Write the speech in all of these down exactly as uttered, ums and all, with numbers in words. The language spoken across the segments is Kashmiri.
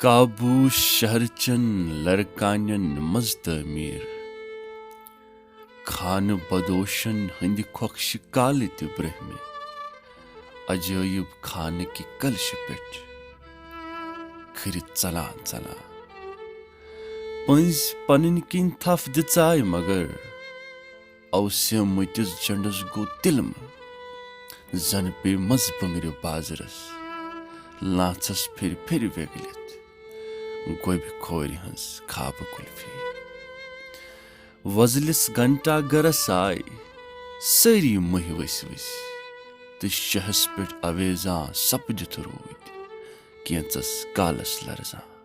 قابوٗ شہرٕ چٮ۪ن لڑکانٮ۪ن منٛز تعمیٖر۔ خانہٕ بدوشن ہٕنٛدِ کھۄکھشہِ کالہٕ تہِ برٛہمہِ۔ عجٲیب خانہٕ کہِ کلشہِ پٮ۪ٹھ کھرِ ژلان ژلان۔ پٔنٛزۍ پنٕنۍ کِنۍ تھپھ دِژاے، مگر اوسیمٕتِس جنڈس گوٚو تِلمہٕ۔ زن پیٚیہِ منٛزٕ بٕنٛگرِ بازرس، لانٛژس پھِرِ پھِرِ ویگلِتھ گوٚبۍ کھورِ ہٕنٛز خابہٕ کُلفی۔ وۄزلِس گھنٹا گرس آے سٲری مٔہۍ ؤسۍ ؤسۍ، تہٕ شہس پٮ۪ٹھ اویزان سپدِتھ روٗدۍ کینژس کالس لرزان۔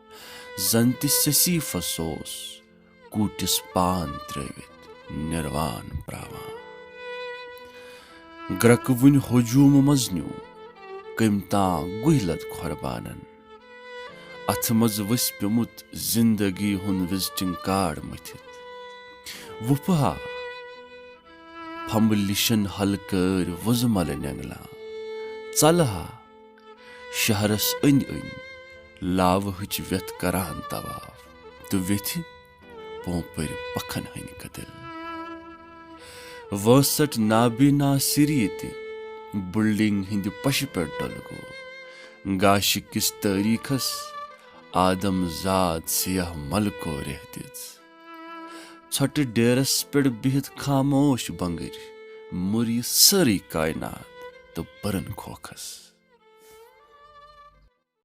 زن تہِ سسیفس اوس کوٗٹِس پان ترٲوِتھ نِروان پراوان۔ گرٛکہٕ وٕنۍ ہجوٗمہٕ منٛز نیوٗ کٔمۍ تام گُہۍ لد کھۄربانن۔ اتھٕ منٛز ؤسۍ پیوٚمُت زندگی ہُنٛد وِزٹنگ کارڈ مٔتھِتھ۔ وُپھٕ ہا پھمبہٕ لیشن ہلکٲرۍ وُزملہٕ نینگلان۔ ژلہٕ ہا شہرس أنٛدۍ أنٛدۍ لاوٕ ہٕچ وٮ۪تھ کران طواف، تہٕ ویتھِ پونپٔرۍ پکھن ہٕنٛدۍ کدل۔ وٲنسٹھ نابینا سِری تہِ بلڈنگ ہٕنٛدِ پشہِ پٮ۪ٹھ ڈۄلہٕ گوٚو۔ گاشہِ کِس تٲریٖخس آدم زاد سیاہ ملکو ریہ دِژ۔ ژھۄٹہٕ ڈیرس پٮ۪ٹھ بِہِتھ خاموش بنگٕرۍ موٚر یہِ سٲرٕے کائنات تہٕ بٔرٕن کھوکھس۔